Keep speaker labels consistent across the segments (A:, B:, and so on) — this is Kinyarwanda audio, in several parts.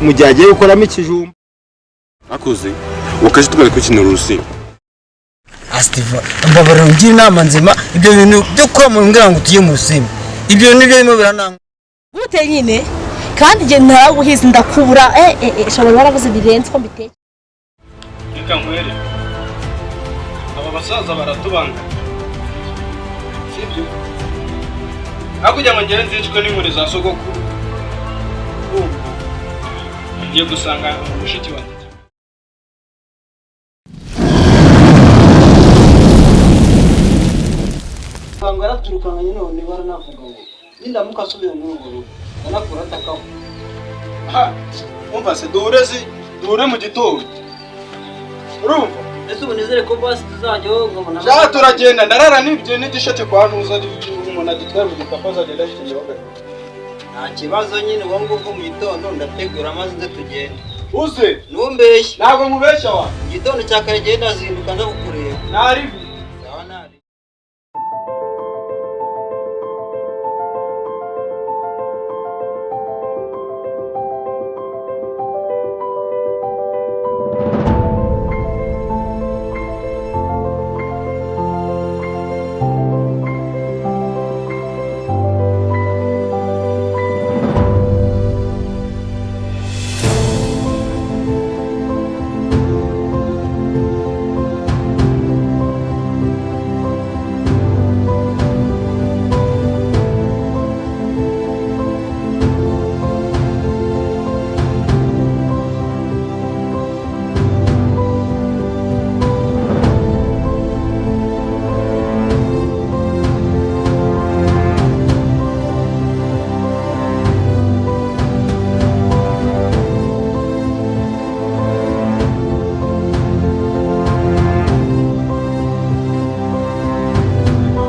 A: Mu gihe agiye gukoramo ikijumba.
B: Akuze wakaje tumaze kwikinira urusimbi.
C: Asitiva, mbabarira ungire inama nzima. Ibyo bintu byo kuba mu mbwira ngo tujye mu rusimbi, ibyo bintu nibyo birimo birananga.
D: Gute nyine kandi njye naraguhize ndakubura, eh eh eh, shobora barabuze birenze uko mbitekereza.
E: Reka nkwere, aba basaza baratubanga, sibyo? Aho kugira ngo ngere nzicwe n'inkoni za sogokuru, urumva ngiye gusanga mushiki wanjye.
C: Usanga yaraturukanye none baranavuga ngo nindamuka asubiye muri urwo rugo ndanakura atakaho.
E: Ha, umva se, duhure si duhure mu gitondo, urumva?
C: Ese ubu nizere ko basi tuzajyaho nkabona?
E: Ja, turagenda, ndarara n'ibyo n'igisheke kwa ntuza, umuntu agitwara mu gikapu azagenda agikeneye.
C: Nta kibazo nyine, uwo ngubwo mu gitondo ndategura maze nze tugende.
E: Uze.
C: Ntumbeshye.
E: Ntabwo nkubeshya wa.
C: Mu gitondo cya kare genda zinduka nza kukureba.
E: Ntaribi.
C: Sawa, ntari.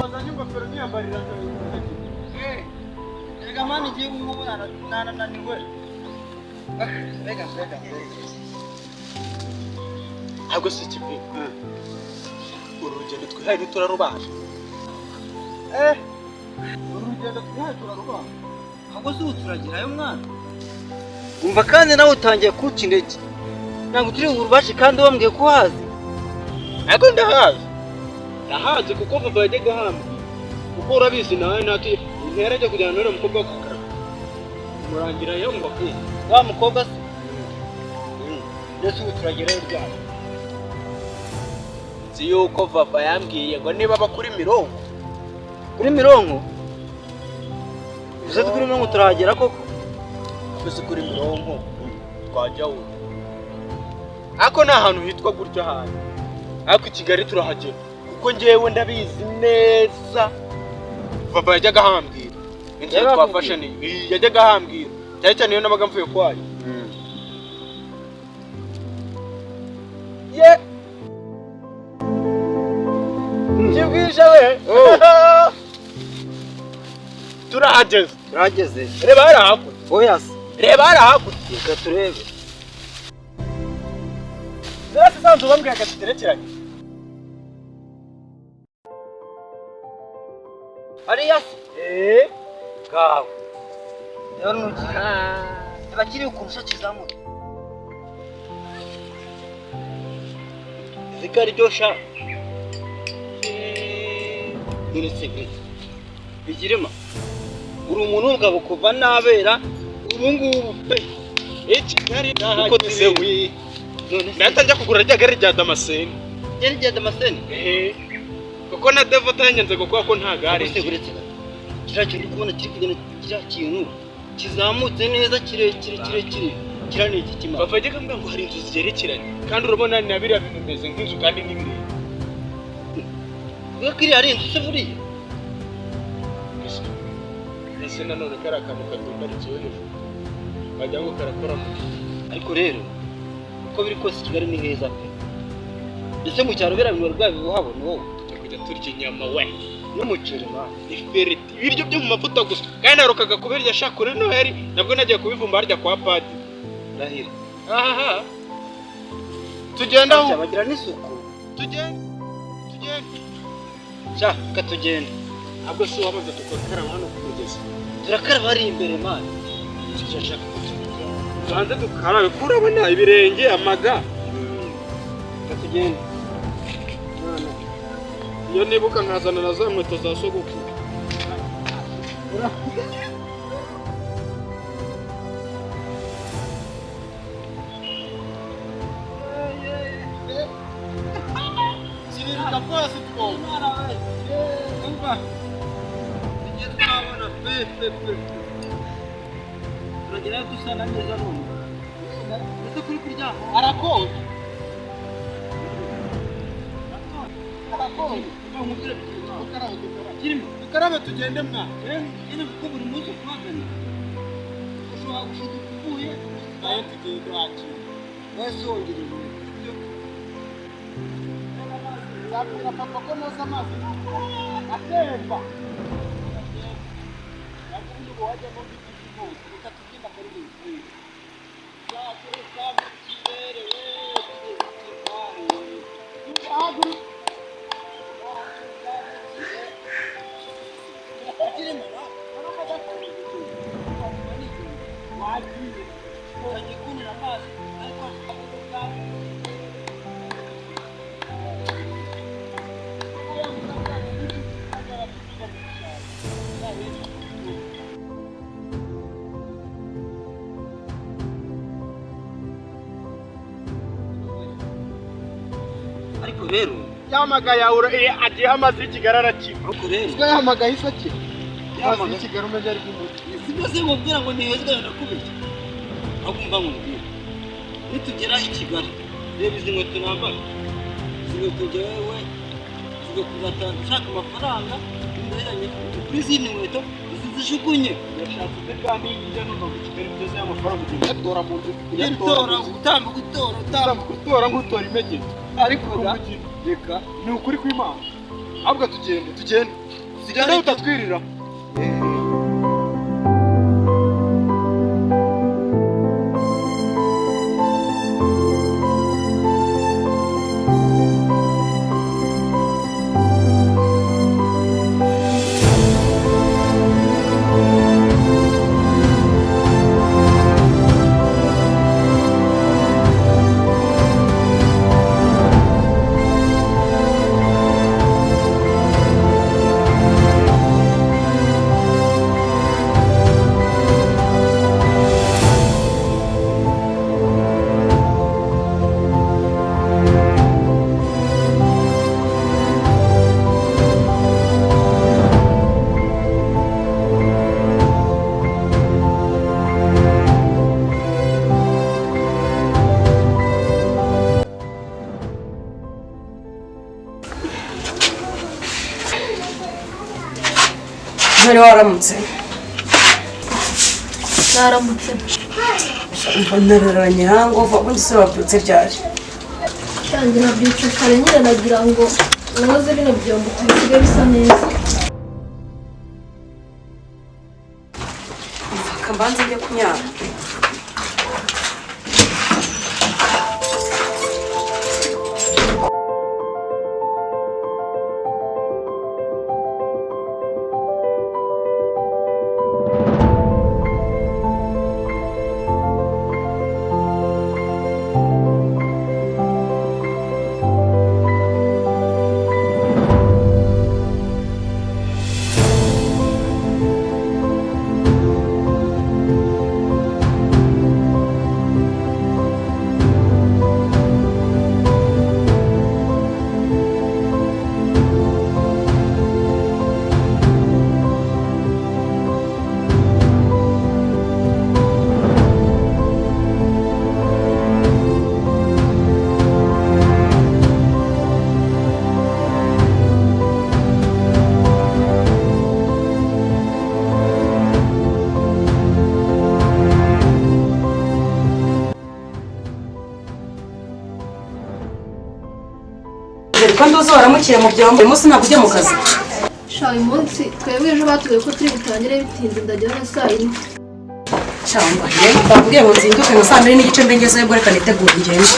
E: Wazanye ingofero niyambarira.
C: Reka mani, igihe ubu nananiwe. Reka reka reka.
E: Ntabwo si kimwe, uru rugendo twihaye ntiturarubasha.
C: Eh.
E: Uru rugendo twihaye turarubasha.
C: Ahubwo se ubu turagerayo mwana? Umva kandi nawe utangiye kunca intege. Ntabwo turi burubashe kandi wambwiye ko uhazi.
E: Ariko ndahazi, ndahazi kuko papa yajyaga ahambwira, kuko urabizi nawe natuye intera ajya kujyana n'uriya mukobwa wo kukaraba murangira yo ngo akwiye.
C: Wa mukobwa se? Mbese ubu turagerayo ryari?
E: Nzi yuko vava yambwiye ngo niba aba kuri mirongo.
C: Kuri mirongo? Uze kuri mirongo turahagera koko?
E: Twese kuri mirongo twajya wo, ariko ni ahantu hitwa gutyo hantu, ariko i Kigali turahagera kuko ngewe ndabizi neza, vava yajyaga ahambwira inzira.
C: Yari
E: Twafashe ni iyi yajyaga ahambwira cyane cyane iyo nabaga mvuye kwayo ye kibwije we. Turahageze.
C: Turahageze.
E: Reba hariya hakurya.
C: Oya se.
E: Reba hariya hakurya.
C: Reka turebe.
E: Zirasi isanzwe bambwira ngo ziterekeranye.
C: Hariya se?
E: Eee.
C: Bwawe. Reba ntugira. Reba kiriya ukuntu usha kizamuka. Izi ko ari ryo sha. None se Grace, Bigirima, uri umuntu w'umugabo kuva nabera ubu ngubu pe.
E: I Kigali nahageze wi.
C: None se
E: Nahita njya kugura rya gare rya Damascene.
C: Ryari rya Damascene?
E: Eee, kuko na Devota yanyanze gukora ko nta gare.
C: Ubuse uretse gato. Kiriya kintu uri kubona kiri kugenda, kiriya kintu kizamutse neza kirekire kirekire, kiriya ni iki kimara?
E: Bava ajya akambwira ngo hari inzu zigerekeranye, kandi urabona na biriya bintu bimeze nk'inzu kandi ni birebire.
C: Uvuga ko iriya ari inzu se buriya?
E: Ese nanone kariya kantu katumbaritseho hejuru wagira ngo karakora mu giti.
C: Ariko rero uko biri kose Kigali ni heza pe. Ndetse mu cyaro biriya bintu bari bwabihabona wowe?
E: Tujya kujya turya inyama we.
C: N'umuceri man.
E: Ifiriti, ibiryo byo mu mavuta gusa, kandi naherukaga kubirya sha kuri Noheli, nabwo nagiye kubivumba harya kwa padiri.
C: Ndahira.
E: Ahaha, tugenda aho.
C: Bagira n'isuku.
E: Tugende, tugende.
C: Sha, reka tugende.
E: Ntabwo si wabanza tugakaraba hano ku mugezi?
C: Turakaraba hari imbere man. Turashaka ko tubijyana.
E: Tubanze dukarabe kuko urabona ibirenge amaga.
C: Reka tugende.
E: Iyo nibuka nkazana na za nkweto za sogokuru.
C: Kibirika rwose twumva. Umva. Tujye twabona pe pe pe. Turagerayo dusa na neza none. Ese kuri kuryama
E: Arakonje.
C: arakonje. Nkubwire
E: Dukarabe dukarabe.
C: kirimo.
E: Dukarabe tugende mwa.
C: Nyine kuko buri munsi utwagana. Ushobora gushiduka uvuye
E: Nayo tugende wakira.
C: wese wongera ibintu.
E: Nzabwira papa ko noza amazi atemba. Ntabwo ubu wajyamo nk'igiti rwose.
C: Reka tubyine akaririmbo. Nzaturuka mu kirere we tugeze i Kigali.
E: Haguruka.
C: Ariko rero
E: Yamagaye ahura agiye amazi y'i Kigali arakira.
C: ariko rero
E: Siko yahamagaye isa akira. Amazi
C: Yahamagaye.
E: y'i Kigali umenya ari bw'umuti.
C: Sibyo se nkubwira ngo ntihezwe ndakubeshya, ahubwo mba nkubwira nitugera i Kigali reba izi nkweto nambara, izi nkweto njyewe izi nkweto nzatanga nshaka amafaranga nzajyanye kuri izindi nkweto izi zijugunye.
E: Yashatse se kandi njya numva ngo i Kigali ugezeyo amafaranga ugenda uyatora mu nzira.
C: Ugenda utora utambuka utora utambuka.
E: Utora nk'utora impege.
C: Ariko da
E: Reka ni ukuri kw'Imana. Ahubwo tugende tugende. Tugende utatwirira.
A: Ntari waramutse?
F: Naramutse.
A: Ntararanye hangover. Ubundi se wabyutse ryari?
F: Cyanjye nabyutse kare nyine, nagira ngo noze bino byombo tubisige bisa neza.
A: Mfaka mbanze njye kunyara. Dore ko nduzi waramukiye mu byombo, uyu munsi ntabwo ujya mu kazi?
F: Sha, uyu munsi twebwe ejo batubwiye ko turi butangire bitinze, ndagera na saa 4.
A: Cyangwa bakubwiye ngo nzinduke nka saa 2:30 mbe ngezeyo, ubwo reka nitegure ngende.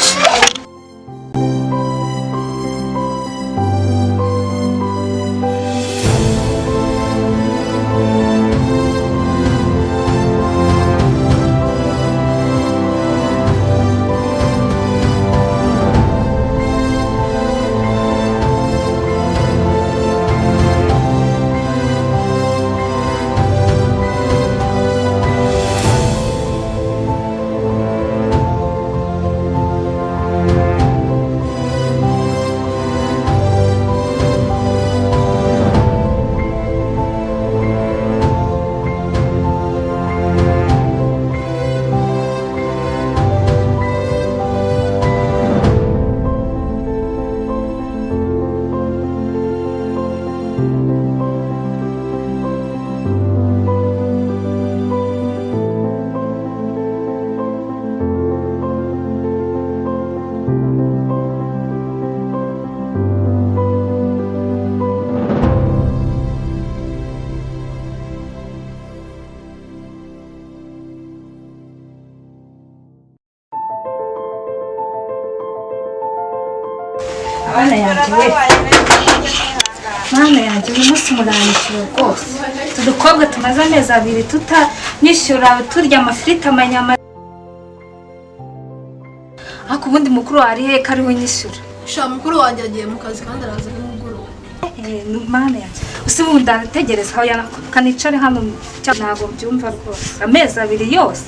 G: Mana yanjye we, Mana yanjye, uyu munsi muranyishyura rwose. Utu dukobwa tumaze amezi 2 tutanyishyura, turya amafiriti, amanyama. Ariko ubundi mukuru wari he ko ariwe unyishyura?
F: Sha mukuru wanjye agiye mu kazi kandi araza nimugoroba.
G: Mana yanjye, usi ubu ndategereza aho yakanicare hano, ntabwo mbyumva rwose. Amezi 2 yose.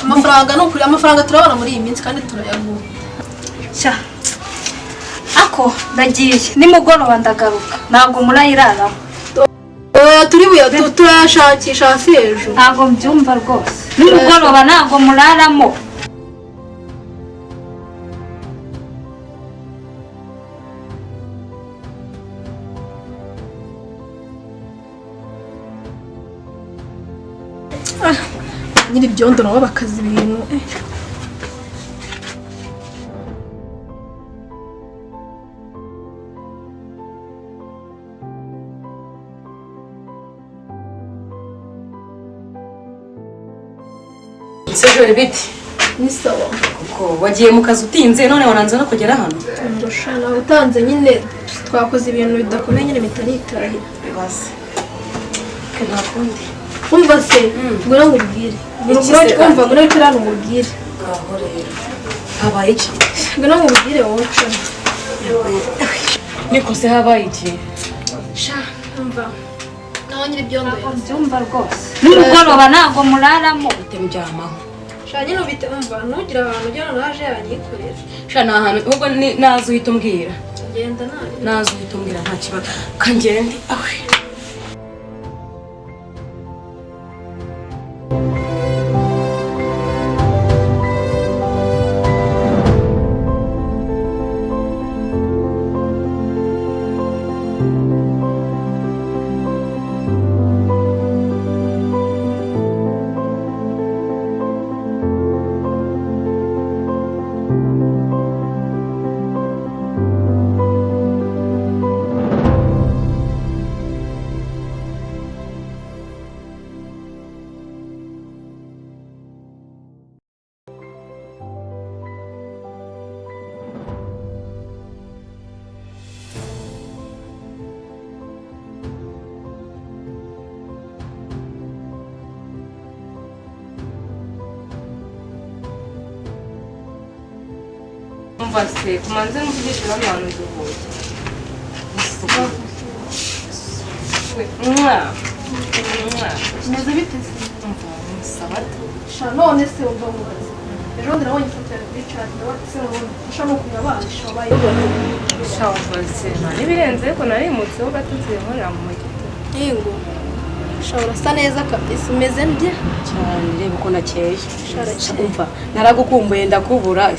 F: Amafaranga ni ukuri, amafaranga turabona muri iyi minsi kandi turayaguha.
G: Sha ako ndagiye nimugoroba ndagaruka, ntabwo murayiraramo.
F: Oya turi buya turayashakisha hasi hejuru.
G: Ntabwo mbyumva rwose, nimugoroba ntabwo muraramo.
F: Nyiri ibyondo nabo bakaza ibintu.
A: Sejori biti
F: Ni sawa.
A: Kuko wagiye mu kazi utinze none wananze no kugera hano.
F: Ndashana utanze nyine twakoze ibintu bidakomeye nyine bitanitahira.
A: Bibaze. Ke nta kundi.
F: Umva se, ngwino nkubwire. Umva ngwino wicare hano nkubwire.
A: Ngaho rero. Habaye iki?
F: Ngwino nkubwire wowe ucane.
A: Niko se habaye iki?
F: Sha, umva. Naho nyiri ibyondo
G: mbyumva rwose. Nimugoroba ntabwo muraramo.
A: Utembyamaho.
F: Sha nyine ubite umva nugira ahantu ujya none aje yanyikorera.
A: Sha nta hantu ubwo nazo uhita umbwira.
F: Genda nabi.
A: Nazo uhita umbwira nta kibazo. Kangende awe.
H: Umva se kumanze mvugishe bano bantu duhuye.
F: Meze bite se?
H: Umva musabatu.
F: Sha none se umva mubaze. Ejo bundi nabonye ifoto yawe kuri chat ndabatse nabonye. Sha nuko yabasha wabaye.
H: Sha umva se ntibirenze ko narimutseho gato nsigaye nkorera mu mujyi.
F: Yego. Sha urasa neza kabisa umeze ndye
A: cyane reba uko nakeye. Umva naragukumbuye ndakubura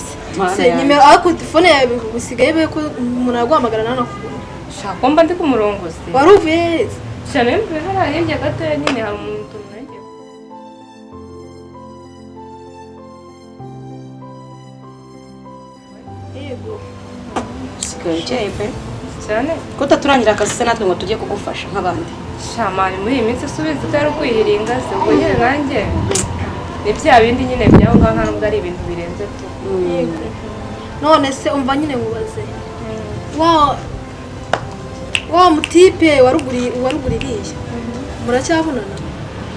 F: se nimero ariko telefone yawe bisigaye be ko umuntu aguhamagara nanakubona.
H: Sha ko mba ndi ku murongo se.
F: Wari uvuye he?
H: Sha nembe hariya hirya gato nyine hari umuntu nagiye.
F: Yego.
A: Usigaye ukeye pe.
H: Cyane.
A: Ko utaturangira akazi se natwe ngo tujye kugufasha nk'abandi.
H: Sha mani muri iyi minsi subiza utari kwihiringa se ubwo nyine nanjye ni bya bindi nyine byaho ngaho nta nubwo ari ibintu birenze tu.
F: Yego. None se umva nyine nkubaze. Wa mutipe waruguririye. Muracyabonana?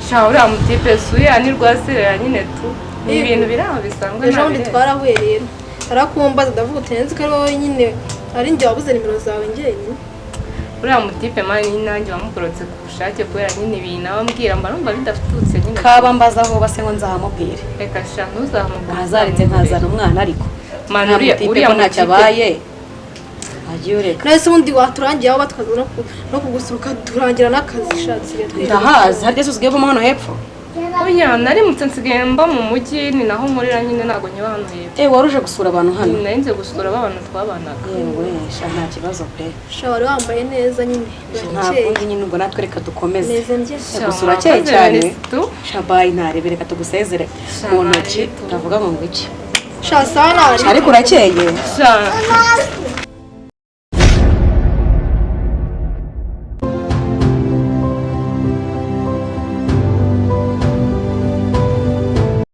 H: Sha uriya mutipe suya ni rwaserera nyine tu. Ni ibintu biraho bisanzwe.
F: Ejo bundi twarahuye rero. Arakumbaza ndavuga uti nzi ko ari wowe nyine ari njye wabuze nimero zawe njyenyine.
H: Uriya mutipe mani nanjye wamukorotse ku bushake kubera nyine ibintu abambwira mba numva bidafututse nyine.
A: Kaba mbaza aho base ngo nzahamubwire.
H: Reka sha ntuzahamubwire.
A: Ntazaritse nkazana umwana ariko.
H: Mani uriya
A: mutipe ko abaye. Agiye ureka.
F: None se ubundi waturangiye aho batwaza no kugusuruka turangira n'akazi shatse.
A: Ndahazi harya usigaye uvamo hano hepfo?
H: Oya narimutse nsigaye mba mu mujyi ni naho nkorera nyine ntago nkiba hano hepfo.
A: Wari uje gusura abantu hano?
H: Nari nje gusura abantu twabanaga.
A: Yewe sha nta kibazo pe.
F: Sha wari wambaye neza nyine.
A: Nta kundi nyine ubwo natwe reka dukomeze.
F: Neza njye.
A: Gusura akeye cyane. Sha bayi ntarebe reka tugusezere mu ntoki ndavuga ngo ngwiki.
F: Sha sawa nari.
A: Ariko urakeye.
H: Sha.